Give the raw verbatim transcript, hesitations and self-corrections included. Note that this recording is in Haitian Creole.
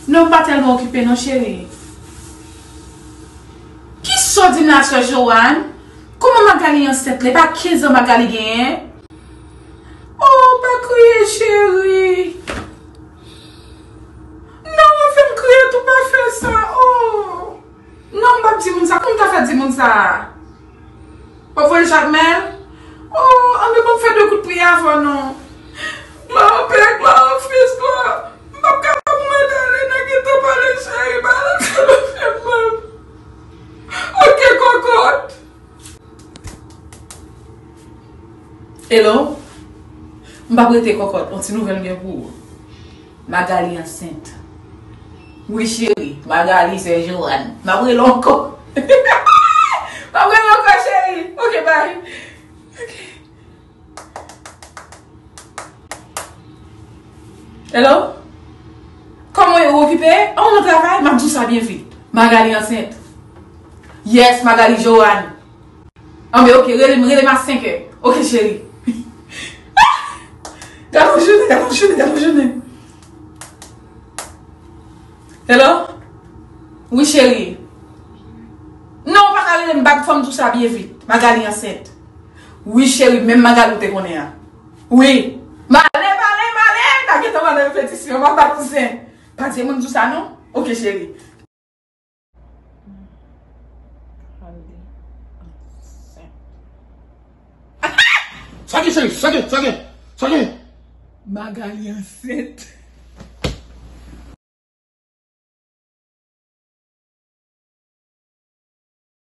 Non, m pa tèlman okipe non, cheri. Kisa w di m la, sè Joanne? Kòman Magali ansent la? E pa kenz an Magali genyen? Oh, pa kriye, cheri. Non, ou fè m kriye tou, pa fè sa. Oh. Non, m p ap di moun sa. Kòman m ta fè di moun sa? W ap voye l Jakmèl? Oh, anben, ban m fè de kout priyè avè w non. Glwa o Pè, glwa o Fis, glwa. M p ap kapab mwen ale nan gentan pale cheri, balans nan fè m mal. Ok, kòkòt. Hello? M p ap rete kòkòt, yon ti nouvèl m gen pou ou. Magali ansent. Wi, cheri. Magali, sè Joanne. M ap rele w ankò. M ap rele w ankò, cheri. Ok, bye. Ok. Hello? Kòman w ye? Ou okipe? An, w nan travay? M ap di w sa byen vit. Magali ansent. Yes, Magali Joanne. Anben, ok, rele m, rele m a senk è. Ok, cheri. Gade yon jounen, gade yon jounen, gade yon jounen. Hello? Wi, cheri. Non, ou pa ka rele m bak, fò m di w sa byen vit. Magali ansent. Wi, cheri, menm Magali ou te konnen an. Wi. M ale, m ale, m ale. N a gentan nan repetisyon, m ap zen. Pa di moun di w sa non. Ok, cheri. Magali ansent. Sa gen, cheri? Sa gen? Sa gen? Sa gen? Magali ansent.